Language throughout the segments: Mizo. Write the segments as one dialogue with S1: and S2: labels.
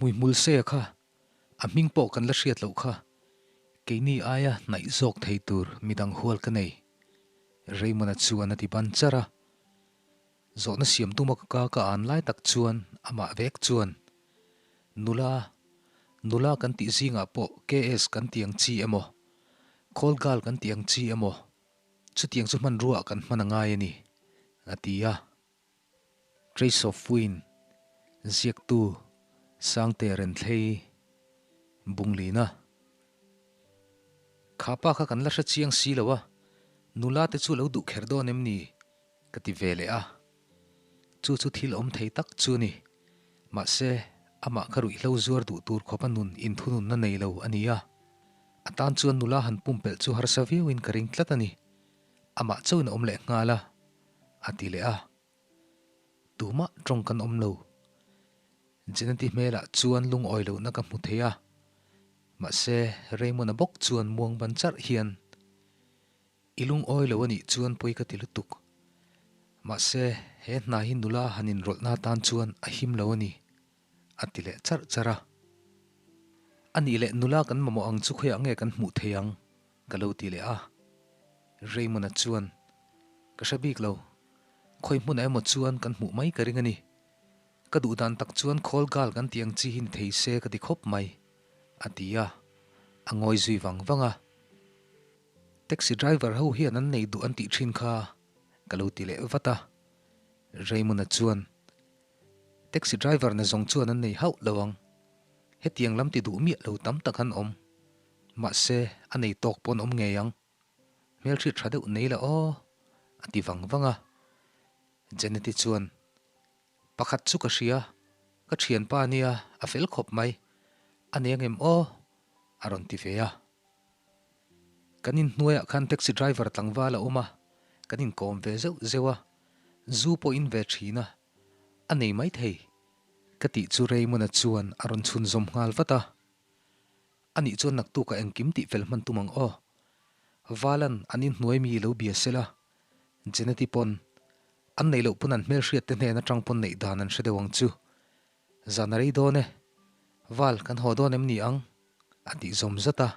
S1: Hmuihmul se kha a hming pawh kan la hriat loh kha. Keini aia hnaih zawk thei tur midang hual ka nei. Raymond-a chuan a ti ban char a. Zawhna siam tuma ka ka ka an lai tak chuan amah vek chuan, Nula, nula kan tih zingah pawh KS kan ti ang chi emaw, Call girl kan ti ang chi emaw, chutiang chu hmanrua ah kan hman a ngai a ni, a ti a. Trace of Wind, ziaktu Sangte Renthlei Bunglina. Kha pa kha kan la hre chiang si lo a, nula te chu lo duh kher dawn em ni? ka ti ve leh a. Chu chu thil awm thei tak chu ni. Mahse, amah kha ruihhlo zuar duh tur khawpa nun inthununna nei lo a ni a. A tan chuan nula han pumpelh chu harsa viauin ka ring tlat a ni. Amah chauhin a awm leh nghal a. A ti leh a. Tumah tawng kan awm lo. Jeneti hmelah chuan lungawi lohna ka hmu thei a. Mahse, Raymond-a bawk chuan muang ban charh hian, I lungawi lo a nih chuan pawi ka ti lutuk. Mahse, he hna hi nula han inrawlhna atan chuan a him lo a ni, a ti leh charh charh a. A nih leh nula kan mamawh ang chu khawiah nge kan hmuh thei ang? Ka lo ti leh a. Raymond-a chuan, Ka hre bik lo. Khawi hmunah emaw chuan kan hmuh mai ka ring a ni. Ka duh dan tak chuan khawl gal kan tih ang chi hi ni thei se ka ti khawp mai, a ti a. A ngawi zui vang vang a. Taxi driver ho hian an nei duh an tih thin kha, ka lo ti leh vat a. Raymond-a chuan, Taxi driver na zawng chuan an nei hauh lo ang. Hetiang lam ti duh miah lo tam tak an awm. Mahse, a nei tawk pawn awm ngei ang. Hmelhriat tha deuh nei la aw, a ti vang vang a. Jeneti chuan, Pakhat chu ka hria, ka thianpa nia, a fel khawp mai. A nei angem aw? a rawn ti ve a. Kan inhnuaiah khan taxi driver tlangval a awm a, kan inkawm ve zeuh zeuh a, zu pawh in ve thin a, a nei maithei. Ka tih chu Raymond-a chuan a rawn chhunzawm nghal vat a. A nih chuan naktukah engkim tih fel hman tum ang aw. Valan an inhnuai mi lo bia sela, Jeneti pawn an neih loh pawn an hmelhriat te hnen atang pawn neih dan an hre deuh ang chu. Zan a rei dawn e. Val, kan haw dawn em ni ang? A tih zawm zat a.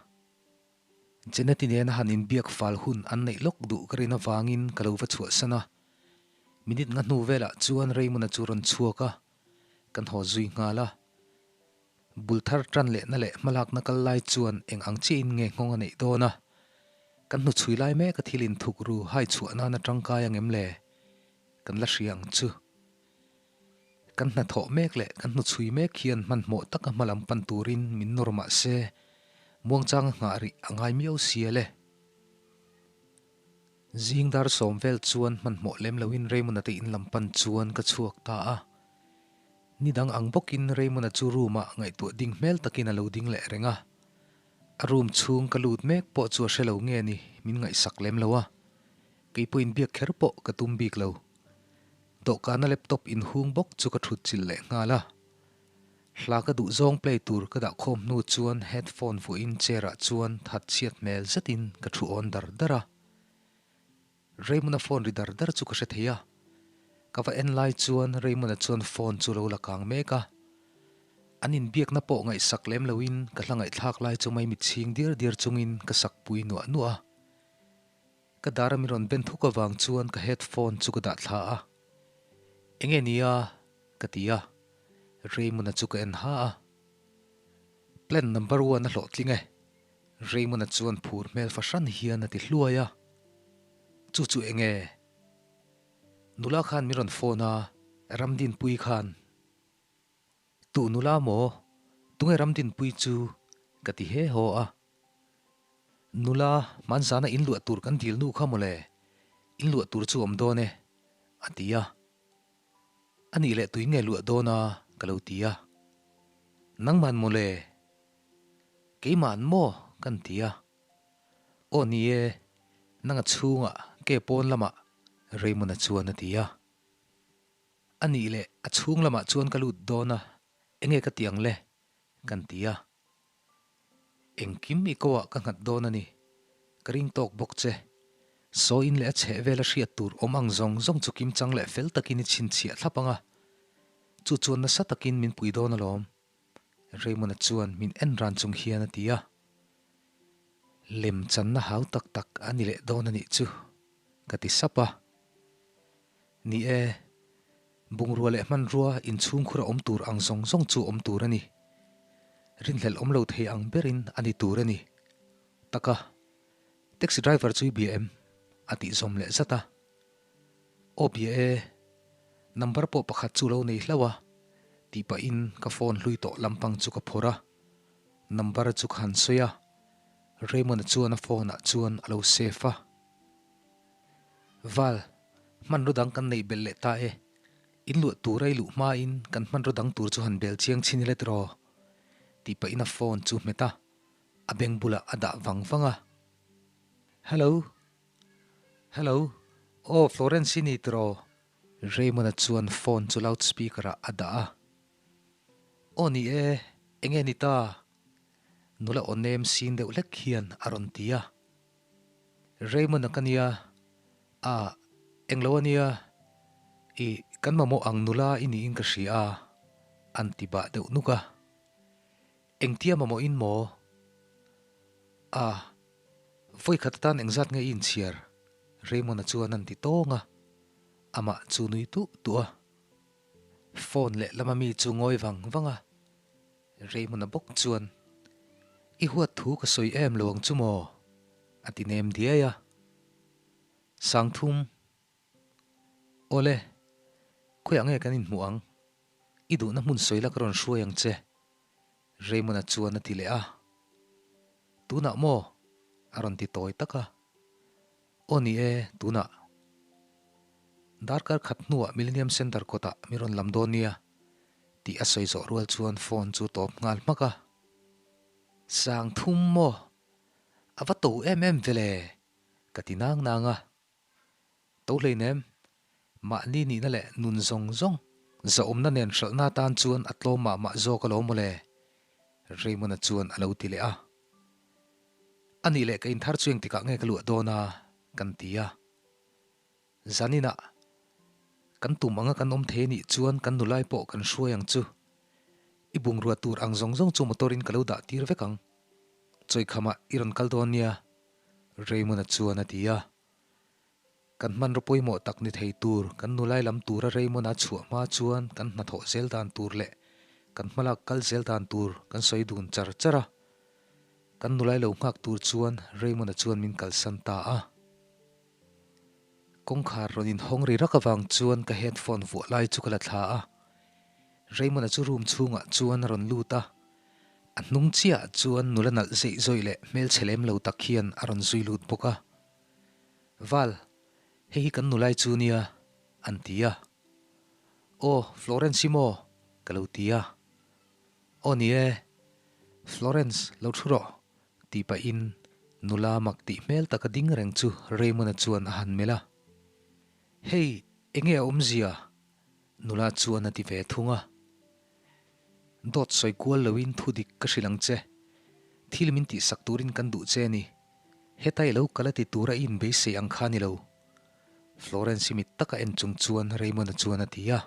S1: Jeneti nena han inbiak fal hun an neih lawk duh ka rin avangin ka lo va chhuahsan a. Minute nga hnu velah chuan Raymond-a chu rawn chhuak a, kan haw zui nghal a. Bul thar tan lehna leh hmalakna kal lai chuan eng ang chiahin nge nghawng a neih dawn a? Kan hnuchhui lai mek a thil inthuk ru hai chhuah nana tangkai ang em le? Kan la hria ang chu. Kan hnathawh mek leh kan hnuchhui mek hian hmanhmawh taka hmalam pan turin min nawr mah se, muangchanga nghah rih a ngai miau sia le. Zing dar sawm vel chuan hmanhmawh lem loin Raymond-a te in lam pan chuan ka chhuak ta a. Ni dang ang bawkin Raymond-a chu room-ah ngaihtuah ding hmel takin a lo ding leh reng a. A room chhung ka lut mek pawh chu a hre lo nge ni, min ngaihsak lem lo a. Kei pawhin biak kher pawh ka tum bik lo. Dawhkana laptop inhung bawk chu ka thut chilh leh nghal a. Hla ka duh zawng play tur ka dah khawm hnu chuan headphone vuahin chair-ah chuan that chhiat hmel zetin ka thu awn dar dar a. Raymond-a phone ri dar dar chu ka hre thei a, ka va en lai chuan Raymond-a chuan phone chu lo la kang mek a. An inbiakna pawh ngaihsak lem loin ka hla ngaihthlak lai chu mai mitchhing diar diar chungin ka sakpui nuah nuah a. Ka dar a min rawn ben thuk avang chuan ka headphone chu ka dah thla a. Enge nia? ka ti a, Raymond-a chu ka en ha a. Plan number one a hlawhtling e. Raymond-a chuan phur hmel fahran hian a ti hluai a, Chu chu eng nge? Nula khan min rawn phone a, Ramdinpui khan. Tu nula maw? Tunge Ramdinpui chu? ka ti he haw a. Nula, hmanzana in luah tur kan dil nu kha mawle, in luah tur chu awm dawn e, a ti a. A nih leh tui nge luah dawn a? ka lo ti a. Nangman mawle? Keimah an maw? kan ti a. Aw ni e, nanga chhungah ke pawn lamah Raymond-a chuan a ti a. A nih leh a chhung lamah chuan ka lut dawn a, enge ka ti ang le? kan ti a. Engkim i ko ah ka nghat dawn a ni. Ka ring tawk bawk che. Saw in leh a chheh vel a hriat tur awm ang zawng zawng chu kimchang leh fel takin i chhinchhiah thlap ang a. Chu chuan nasa takin min pui dawn alawm. Raymond-a chuan min en ran chung hian a ti a. Lem channa hau tak tak a ni leh dawn a nih chu, ka ti sap a. Ni e, bungrua leh hmanrua inchhungkhur a awm tur ang zawng zawng chu awm tur a ni. Rinhlelh awm lo thei ang berin a ni tur a ni. Taka, taxi driver chu i bia em? a tih zawm leh zat a. Aw bia e, number pawh pakhat chu lo nei hlauh a, tih pahin ka phone hlui tawh lampang chu ka phawrh a. Number chu ka han sawi a, Raymond-a chuan a phone ah chuan a lo save a. Val, hmanraw dang kan neih belh leh ta e. In luah tur a i luh hmain kan hmanraw dang tur chu han bel chiang chhin ila tiraw? Tih pahin a phone chu hmet a, a beng bulah a dah vang vang a. Hello. Hello. Aw Florence i ni tiraw? Raymond-a chuan phone chu loudspeaker ah a dah a. Aw ni e, enge ni ta? Nula aw nem sin deuh hlek hian a rawn ti a. Raymond-a ka nia, a, englo a nia, i, kan mamawh ang nula i niin ka hria a, an ti bah deuh nuk a. Engtia mamawhin maw? A, vawikhat atan engzat nge i inchhiar? Raymond-a chuan an ti tawng a, amah chu nui tuh tuh a. Phone leh lama mi chu ngawi vang vang a, Raymond-a bawk chuan, I huat thu ka sawi em lo ang chu maw? a ti nem diai a. Sangthum, Awle, khawiah nge kan inhmuh ang? I duhna hmun sawi la ka rawn hruai ang che, Raymond-a chuan a ti leh a. Tunah maw? a rawn ti tawi tak a. Aw ni e, tunah. Darkar khat hnuah Millennium Centre kawtah mi rawn lam dawn nia, tih a sawi zawh rual chuan phone chu tawp nghal hmak a. Sang thum maw? A va to em em ve le, ka ti nang nang a. To hleinem, mahni nihna leh nun zawng zawng zahawmna nen hralhna atan chuan a tlawm mah mah zawk alawm mawle, Raymond-a chuan a lo ti leh a. A nih leh ka inthar chu engtikah nge ka luah dawn a? kan ti a. Zaninah kan tum anga kan awm thei anih chuan kan nulai pawh kan hruai ang chu. I bungrua tur ang zawng zawng chu motor in ka lo dah tir vek ang. Chawikhamah i rawn kal dawn nia, Raymond-a chuan a ti a. Kan hmanraw pawimawh tak ni thei tur kan nulai lam tura Raymond-a chhuah hma chuan kan hnathawh zel dan tur leh kan hmalak kal zel dan tur kan sawi dun char char a. Kan nulai lo nghak tur chuan Raymond-a chuan min kalsan ta a. Kawngkhar rawn inhawng ri rak avang chuan ka headphone vuah lai chu ka la thla a. Raymond-a chu room chhungah chuan a rawn lut a. A hnung chiahah chuan nula nalh zeih zawih leh hmelchhe lem lo tak hian a rawn zui lut bawk a. Val, hei hi kan nulai chu nia, an ti a. Aw, Florence hi maw? ka lo ti a. Aw ni e, Florence, lo thu rawh, tih pahin nula mak tih hmel taka ding reng chu Raymond-a chuan a han melh a. Hei, enge a awmzia? Nula chuan a ti ve thung a. Dawt sawi kual loin thu dik ka hrilh ang che. Thil min tihsak turin kan duh che a ni. Heta i lo kal a ti tura i inbeisei ang kha a ni lo. Florence-i mit taka en chung chuan Raymond-a chuan a ti a.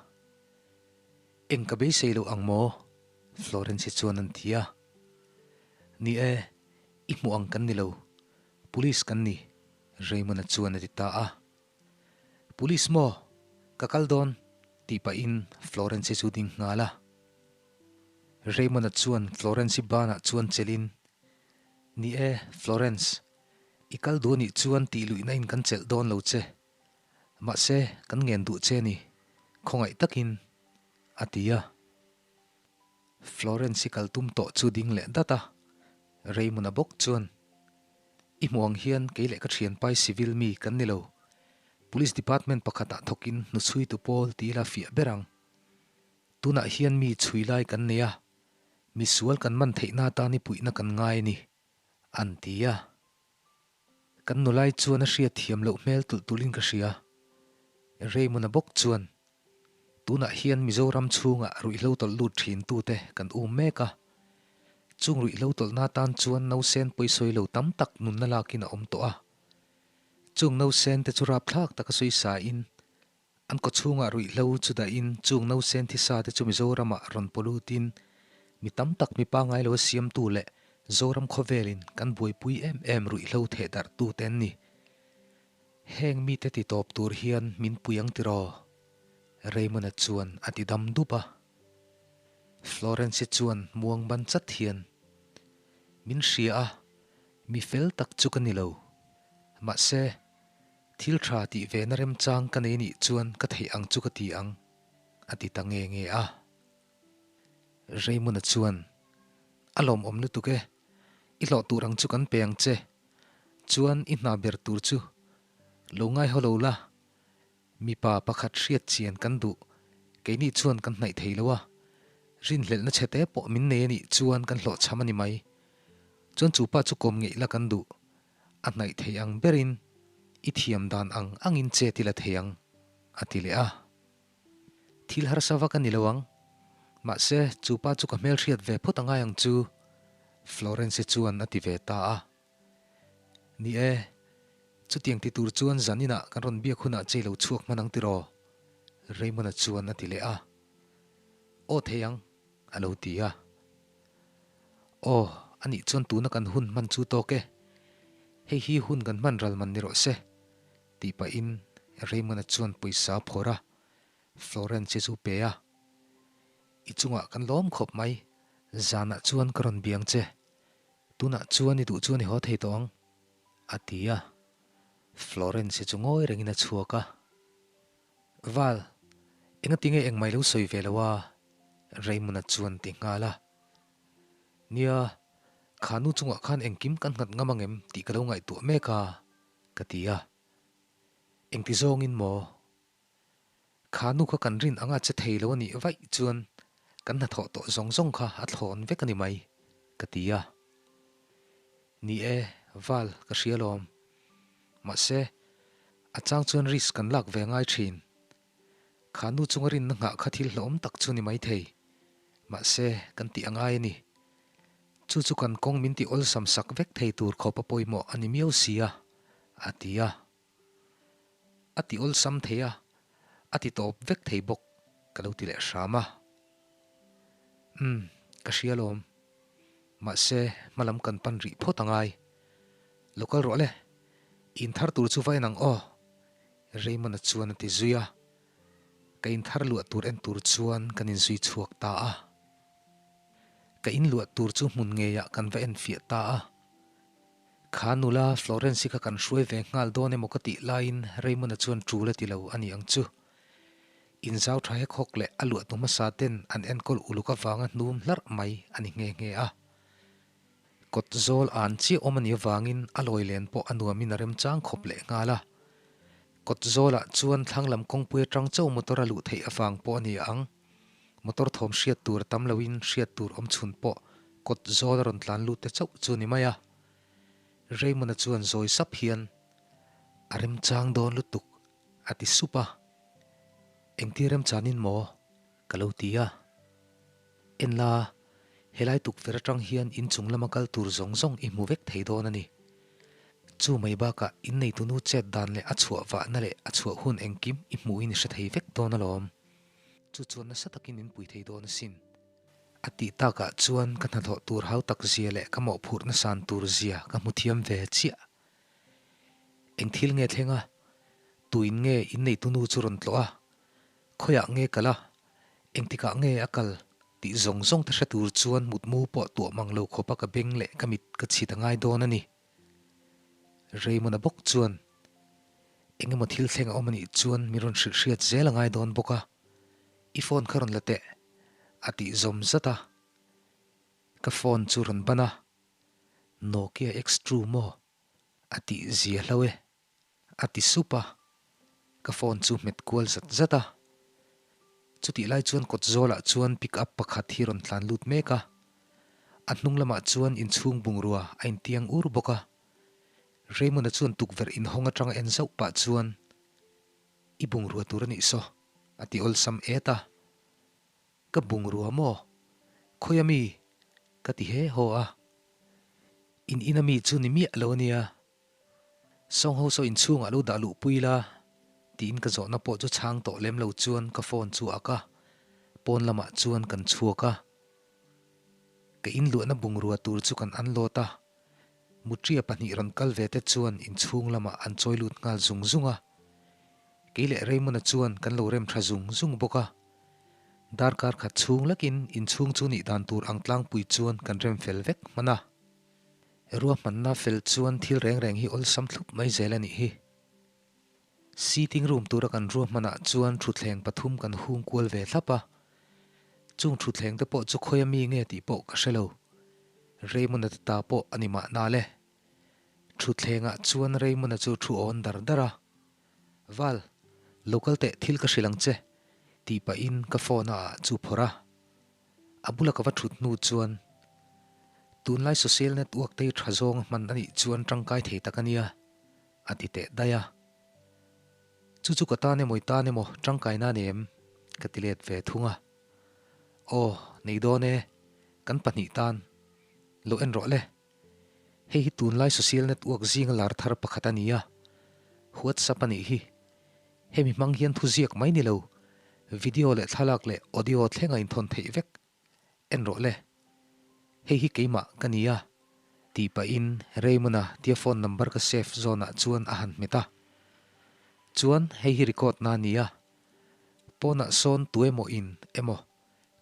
S1: Eng ka beisei loh ang maw? Florence-i chuan an ti a. Ni e, i hmuh ang kan ni lo. Police kan ni, Raymond-a chuan a ti ta a. Police maw? Ka kal dawn, tih pahin Florence-i chu ding nghal a. Raymond-a chuan Florence-i banah chuan chelhin, Ni e, Florence, i kal duh anih chuan tih luihna in kan chelh dawn lo che. Mahse, kan ngen duh che ni, khawngaih takin, a ti a. Florence-i kal tum tawh chu ding leh dat a, Raymond-a bawk chuan, I hmuh ang hian kei leh ka thianpai civil mi kan ni lo. Police department pakhatah thawkin hnuchhuitu pawl ti ila fiah ber ang. Tunah hian mi chhui lai kan nei a, misual kan man theihna atan i puihna kan ngai a ni, an ti a. Kan nulai chuan a hriat thiam loh hmel tulh tulhin ka hria. Raymond-a bawk chuan, Tunah hian Mizoram chhungah ruihhlo tawlh lut thin tute kan um mek a. Chung ruihhlo tawlhna tan chuan nausen pawisawi lo tam tak nunna lakin a awm tawh a. Chung nausen te chu rapthlak taka sawi in an kawchhungah ruihhlo chu dahin chung nausen thisa te chu Mizoramah rawn pawlutin Mi tam tak mi pangngai lo siamtu leh Zoram khawvelin kan buaipui em em ruihhlo thehdarhtu te an ni. Heng mite ti tawp tur hian min pui ang tiraw? Raymond-a chuan a ti dam dup a. Florence-i chuan muang ban chat hian, Min hria a, mi fel tak chu ka ni lo. Mahse, thil tha tih ve na remchang ka nei nih chuan ka theih ang chu ka ti ang, a ti ta nge nge a. Raymond-a chuan, A lawmawm lutuk e, i hlawh tur ang chu kan pe ang che. Chuan i hna ber tur chu lo ngaihaw lo la, mipa pakhat hriat chian kan duh, keini chuan kan hnaih thei lo a, rinhlelhna chhe te pawh min nei a nih chuan kan hlawhchham a ni mai. Chuan chu pa chu kawm ngeih la kan duh, a hnaih thei ang berin i thiam dan ang angin chet i la thei ang, a ti leh a. Thil harsa vak a ni lo ang. Mahse, chu pa chu ka hmelhriat ve phawt a ngai ang chu, Florence-i chuan a ti ve ta a. Ni e, chutiang ti tur chuan zaninah kan rawn biak hunah che i lo chhuak hman ang tiraw? Raymond-a chuan a ti leh a. Aw thei ang, a lo ti a. Aw, anih chuan tuna kan hun hman chu tawk e. Hei hi hun kan hman ral man ni rawh se. Tih pahin Raymond-a chuan pawisa a phawrh a, Florence-i chu pe a. I chungah kan lawm khawp mai, zanah chuan ka rawn biang che. Tunah chuan i duh chuan i haw thei tawh ang, a ti a. Florence-i chu ngawi rengin a chhuak a. Val, engati nge engmah i lo sawi ve lo a? Raymond-a chuan ti nghal a. Nia, kha nu chungah khan engkim kan nghat ngam ang em tih ka lo ngaihtuah mek a. Ka ti a. Engti zawngin maw? Kha nu kha kan rin anga che thei lo a nih vaih chuan kan hnathawh tawh zawng zawng kha a thlawn vek a ni mai, ka ti a. Ni e, Val, ka hria lawm. Mahse, a chang chuan risk kan lak ve ngai thin. Kha nu chunga rinna nghah kha thil hlawm tak chu ni maithei. Mahse, kan tih a ngai a ni. Chu chu kan kawng min ti awlsam sak vek thei tur khawp a pawimawh a ni miau si a, a ti a. A ti awlsam thei a, a ti tawp vek thei bawk ka lo ti leh hram a. Umm, ka hria lawm. Mahse, hmalam kan pan rih phawt a ngai. Lo kal rawh le, in thar tur chu va en ang aw, Raymond-a chuan a ti zui a. Ka in thar luah tur en tur chuan kan inzui chhuak ta a. Ka in luah tur chu hmun ngeiah kan va en fiah ta a. Kha nula Florence-i kha kan hruai ve nghal dawn emaw ka tih laiin Raymond-a chuan tul a ti lo a ni ang chu. In zau tha hek hawk leh a luahtu hmasa ten an enkawl uluk avanga hnum hlarh mai a ni nghe nghe a. Kawt zawl an chiah awm a nih avangin a lawi len pawh a nuamin a remchang khawp leh nghal a. Kawt zawlah chuan thlang lam kawngpui atang chauh motor a luh theih avang pawh a ni ang. Motor thawm hriat tur a tam loin hriat tur awm chhun pawh kawt zawl a rawn tlan lut te chauh chu ni mai a. Raymond-a chuan zawi sap hian, A remchang dawn lutuk, a ti sup a. Engti remchanin maw? Ka lo ti a. En la, helai tukverh atang hian inchung lama kal tur zawng zawng i hmu vek thei dawn a ni. Chu mai bakah inneitunu chet dan leh a chhuah vahna leh a chhuah hun engkim i hmuhin i hre thei vek dawn alawm. Chu chuan nasa takin in pui thei dawn asin. A tih takah chuan ka hnathawh tur hau tak zia leh ka mawhphurhna san tur zia ka hmu thiam ve chiah. Eng thil nge thleng a? Tuin nge inneitunu chu rawn tlawh a? Khawiah nge kal a? Engtikah nge a kal? Tih zawng zawng te hre tur chuan mutmu pawh tuah mang lo khawpa ka beng leh ka mit ka chhit a ngai dawn a ni. Raymond-a bawk chuan eng emaw thil thleng a awm a nih chuan min rawn hrilh hriat zel a ngai dawn bawk a, i phone kha rawn la teh, a tih zawm zat a. Ka phone chu rawn ban a, Nokia X-True maw? A tih zia hlo e. A ti sup a, ka phone chu hmet kual zat zat a. Chutih lai chuan kawt zawlah chuan pick up pakhat hi rawn tlan lut mek a, a hnung lamah chuan inchhung bungrua a intiang ur bawk a. Raymond-a chuan tukverh inhawng atanga en zauh pah chuan, I bungrua tur a nih saw, a ti awlsam et a. Ka bungrua maw? Khawi a mi? Ka ti he haw a. In in a mi chu ni miah lo a nia. Sawng ho saw inchhungah lo dah luh pui la tiin ka zawhna pawh chu chhang tawh lem lo chuan ka phone chu a ak a, pawn lamah chuan kan chhuak a. Ka inluahna bungrua tur chu kan unload a, Mutria pahnih rawn kal ve te chuan inchhung lamah an chawi lut nghal zung zung a. Kei leh Raymond-a chuan kan lo rem tha zung zung bawk a. Darkar khat chhung lakin inchhung chu nih dan tur ang tlangpui chuan kan rem fel vek hman a. Ruahmanna fel chuan thil reng reng hi awlsam thlup mai zel a nih hi. Sitting room tura kan ruahmanah chuan thutthleng pathum kan hung kual ve thlap a. Chung thutthleng te pawh chu khawi ami nge tih pawh ka hre lo. Raymond-a te ta pawh a ni mahna le. Thutthlengah chuan Raymond-a chu thu awn dar dar a. Val, lo kal teh thil ka hrilh ang che, tih pahin ka phone a ah chu phawrh a. A bula ka va thut hnu chuan, Tunlai social network te hi tha zawng a hman a nih chuan tangkai thei tak a nia, a ti teh daih a. Chu chu ka tan emaw i tan emaw tangkaina a nei em? ka ti let ve thung a. Aw, nei dawn e, kan pahnih tan. Lo en rawh le. Hei hi tunlai social network zinga lar thar pakhat a ni a, WhatsApp a nih hi. Hemi hmang hian thu ziak mai ni lo, video leh thlalak leh audio thleng a inthawn theih vek. En rawh le. Hei hi keimah ka ni a, tih pahin Raymond-a tia phone number ka save zawnah chuan a han hmet a. Chuan hei hi record na a ni a, pawnah sawn tu emaw in emaw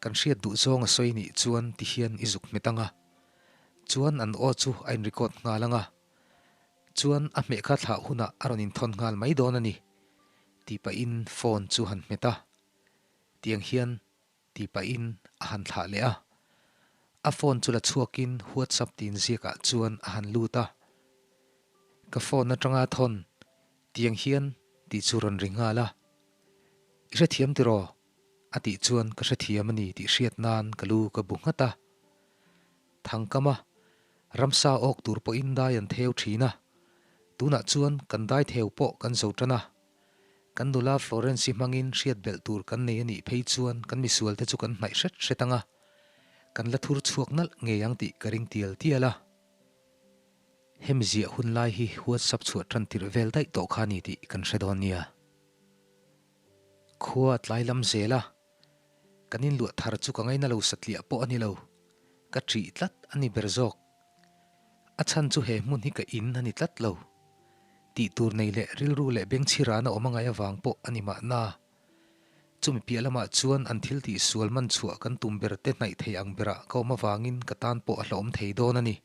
S1: Kan hriat duh zawng a sawi nih chuan ti hian i zuk hmet ang a, chuan an aw chu a in-record nghal ang a, chuan a hmeh kha thlah hunah a rawn inthawn nghal mai dawn a ni, tih pahin phone chu han hmet a, tiang hian tih pahin a han thlah leh a. A phone chu la chhuakin WhatsApp tin ziakah chuan a han lut a, Ka phone atanga thawn tiang hian tih chu rawn ri nghal a, I hrethiam tiraw? A tih chuan ka hrethiam a ni tih hriat nan ka lu ka bu nghat a. Thangkama ramsa awk tur pawhin dai an theu thin a, tunah chuan kan dai theu pawh kan zo tan a. Kan nula Florence-i hmangin hriat belh tur kan nei a nih phei chuan kan misualte chu kan hnaih hret hret ang a, kan la thur chhuak nalh ngei ang tih ka ring tial tial a. Hemi ziah hun lai hi WhatsApp chhuah tan tirh vel daih tawh kha a ni tih kan hre dawn nia. Khua a tlai lam zel a, kan inluah thar chu ka ngaina lo satliah pawh a ni lo, ka ṭih tlat a ni ber zawk. A chhan chu he hmun hi ka in a ni tlat lo. Tih tur nei leh rilru leh bengchhirana awm a ngaih avang pawh a ni mahna. Chumi piah lamah chuan an thil tih sual man chhuah kan tum ber te hnaih thei ang berah ka awm avangin ka tan pawh a hlauhawm thei dawn a ni.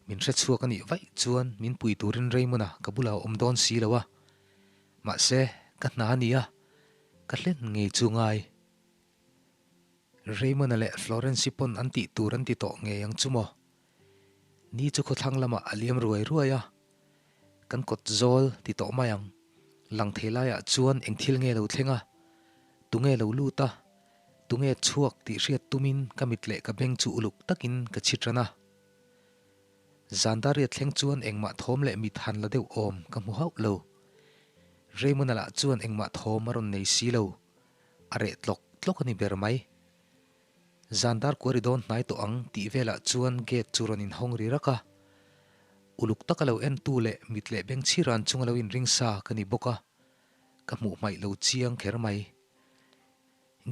S1: Min hre chhuak a nih vaih chuan min pui turin Raymond-a ka bulah a awm dawn si lo a. Mahse, ka hna a ni a, ka hlen ngei chu ngai. Raymond-a leh Florence-i pawn an tih tur an ti tawh ngei ang chu maw? Ni chu khawthlang lamah a liam ruai ruai a, kan kawt zawl ti tawh mai ang. Lang thei laiah chuan eng thil nge lo thleng a, tunge lo lut a, tunge chhuak tih hriat tumin ka mit leh ka beng chu uluk takin ka chhi tan a. Zan dariat thleng chuan engmah thawm leh mit han la deuh awm ka hmu hauh lo. Raymond-a lah chuan engmah thawm a rawn nei si lo, a reh tlawk tlawk a ni ber mai. Zan dar kuari dawn hnai tawh ang tih velah chuan gate chu rawn inhawng ri rak a. Uluk taka lo entu leh mit leh beng chhiran chunga lo inring sa ka ni bawk a, ka hmuh hmaih lo chiang kher mai.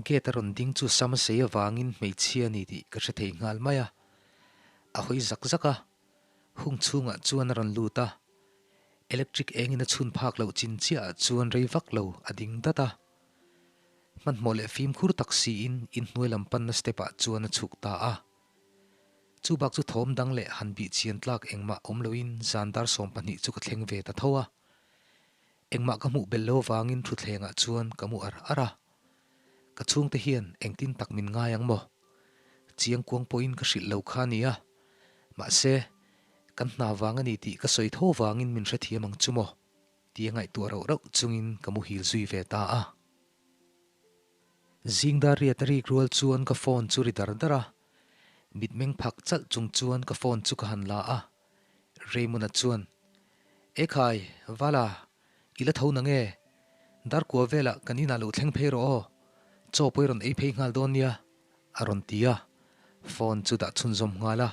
S1: Gate a rawn ding chu sam sei avangin hmeichhia a ni tih ka hre thei nghal mai a. A hawi zak zak a, hung chhungah chuan a rawn lut a. Electric engin a chhun phak loh chin chiahah chuan rei vak lo a ding dat a. Hmanhmawh leh fimkhur tak siin inhnuai lam panna step ah chuan a chhuk ta a. Chu bak chu thawm dang leh han bih chian tlak engmah awm loin zan dar 12 chu ka thleng ve ta tho a. Engmah ka hmuh belh lo avangin thutthlengah chuan ka mu ar ar a. Ka chhungte hian engtin tak min ngai ang maw? Chiang kuang pawhin ka hrilh lo kha a nia. Mahse, kan hna vang a ni tih ka sawi tho vangin min hrethiam ang chu maw? Tia ngaihtuah rauh rauh chungin ka muhil zui ve ta a. Zing dar riat a rik rual chuan ka phone chu ri dar dar a. Mitmeng phak chalh chung chuan ka phone chu ka han la a. Raymond-a chuan, Ekhai, Vala, i la tho na nge? Darkua velah kan inah lo thleng phei rawh aw. Chaw pawh i rawn ei phei nghal dawn nia, a rawn ti a. Phone chu dah chhunzawm nghal a.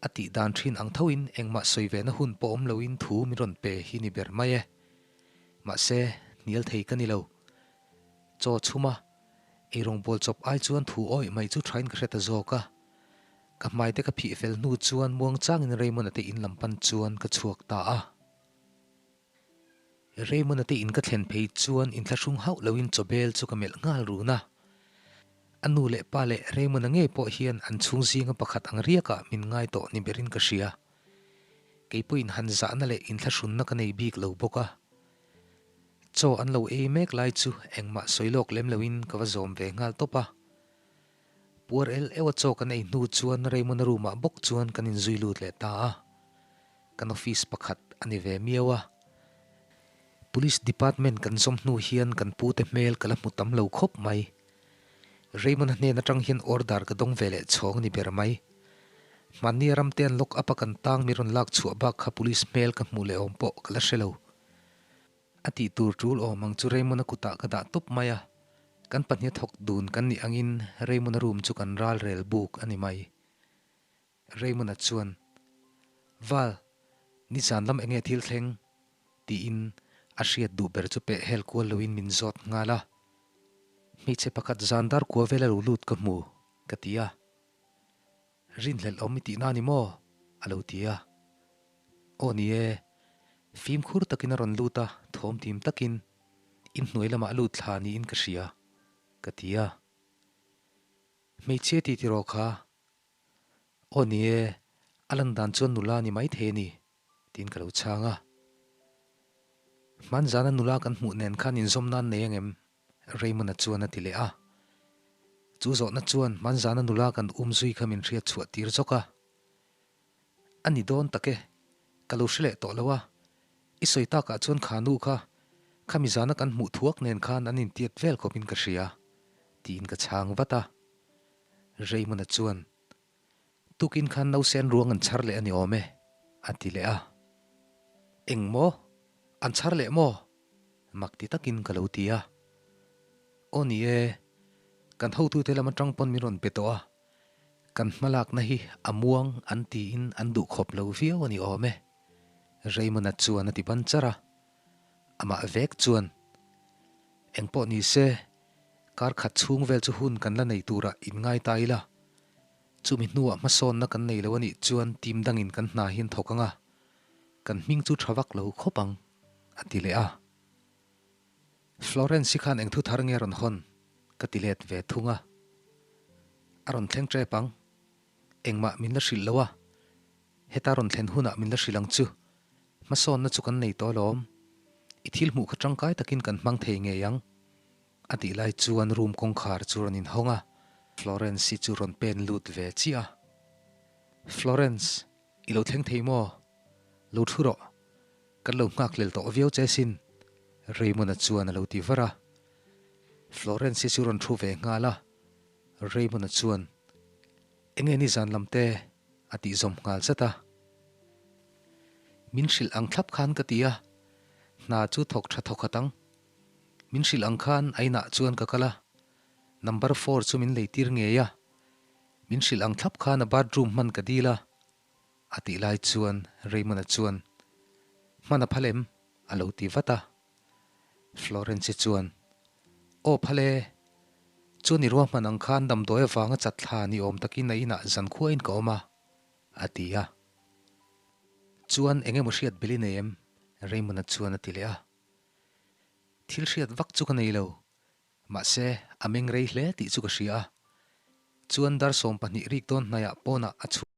S1: A tih dan thin ang thoin engmah sawi ve na hun pawh awm loin thu min rawn pe hi ni ber mai e. Mahse, hnial thei ka ni lo. Chaw chhuma eirawng bawl chawp ai chuan thu awih mai chu thain ka hre ta zawk a. Ka hmai te ka phih fel hnu chuan muangchangin Raymond-a te in lam pan chuan ka chhuak ta a. Raymond-a te in ka thlen phei chuan inthlahrung hauh loin chawbel chu ka melh nghal run a. A nu leh pa leh Raymond-a ngei pawh hian an chhung zinga pakhat ang riakah min ngai tawh ni berin ka hria. Kei pawhin han zahna leh inthlahrunna ka nei bik lo bawk a. Chaw an lo ei mek lai chu engmah sawi lawk lem loin ka va zawm ve nghal tawp a. Puar el eua chaw kan ei hnu chuan Raymond-a room-ah bawk chuan kan inzui lut leh ta a. Kan office pakhat a ni ve miau a. Police department kan zawm hnu hian kan pute hmel ka la hmu tam lo khawp mai. Raymond-a hnen atang hian order ka dawng ve leh chhawng ni ber mai. Hmanni a ramte an lock up a kan tang mi rawn lak chhuah bak kha police hmel ka hmuh leh awm pawh ka la hre lo. A tih tur tul awm ang chu Raymond-a kutah ka dah tawp mai a. Kan pahnih a thawk dun kan nih angin Raymond-a room chu kan ral rel buk a ni mai. Raymond-a chuan, Val, nizan lam enge thil thleng? tiin a hriat duh ber chu peh hel kual loin min zawt nghal a. Hmeichhe pakhat zan dar kua vel a lo lut ka hmu, ka ti a. Rinhlelh awm i tihna ni maw? a lo ti a. Aw ni e, fimkhur takin a rawn lut a, thawm tim takin inhnuai lamah a lut thla niin ka hria, ka ti a. Hmeichhia tih tiraw kha? Aw ni e, a lan dan chuan nula ni maithei a ni, tiin ka lo chhang a. Hmanzana nula kan hmuh nen khan inzawm nan nei angem? Raymond-a chuan a ti leh a. Chu zawhna chuan hmanzana nula kan um zui kha min hriat chhuah tir zawk a. A ni dawn tak e, ka lo hre leh tawh lo a. I sawi takah chuan kha nu kha, khami zana kan hmuh thuak nen khan an intiat vel khawpin ka hria, tiin ka chhang vat a. Raymond-a chuan, Tukin khan nausen ruang an chhar leh a ni awm e, a ti leh a. Eng maw? An chhar leh maw? Mak ti takin ka lo ti a. Aw ni e, kan hotute lam atang pawn min rawn pe tawh a, kan hmalakna hi a muang an tiin an duhkhawp lo viau a ni awm e, Raymond-a chuan a ti ban char a. Amah vek chuan, Engpawh ni se, Kar khat chhung vel chu hun kan la nei turah inngai ta ila, chumi hnuah hmasawnna kan nei lo a nih chuan team dangin kan hna hi an thawk ang a, kan hming chu tha vak lo khawp ang, a ti leh a. Florence-i khan eng thu thar nge a rawn hawn? ka ti let ve thung a. A rawn thleng tep ang. Engmah min la hrilh lo a, heta rawn thlen hunah min la hrilh ang chu. Hmasawnna chu kan nei tawh alawm. I thil hmuh kha tangkai takin kan hmang thei ngei ang. A tih lai chuan room kawngkhar chu rawn inhawng a, Florence-i chu rawn pen lut ve chiah a. Florence, i lo thleng thei maw? Lo thu rawh. Kan lo nghak hlel tawh viau che sin, Raymond-a chuan a lo ti var a. Florence-i chu rawn thu ve nghal a, Raymond-a chuan, Enge nizan lam te? a tih zawm nghal zat a. Min hrilh ang thlap khan ka ti a, hna chu thawk tha thawk khat ang. Min hrilh ang khan a inah chuan ka kal a, number four chu min leitir ngei a, min hrilh ang thlap khan a bathroom hman ka dil a, a tih lai chuan Raymond-a chuan, Hman a phal em? a lo ti vat a. Florence-i chuan, Aw phal e, chuan i ruahman ang khan damdawi avanga chat thla ni awm takin a inah zankhuain ka awm a, a ti a. Chuan eng emaw hriat bel i nei em? Raymond-a chuan a ti leh a. Thil hriat vak chu ka nei lo, mahse a meng rei hle tih chu ka hria a. Chuan dar 12 rik dawn hnaiah pawnah a chhuak.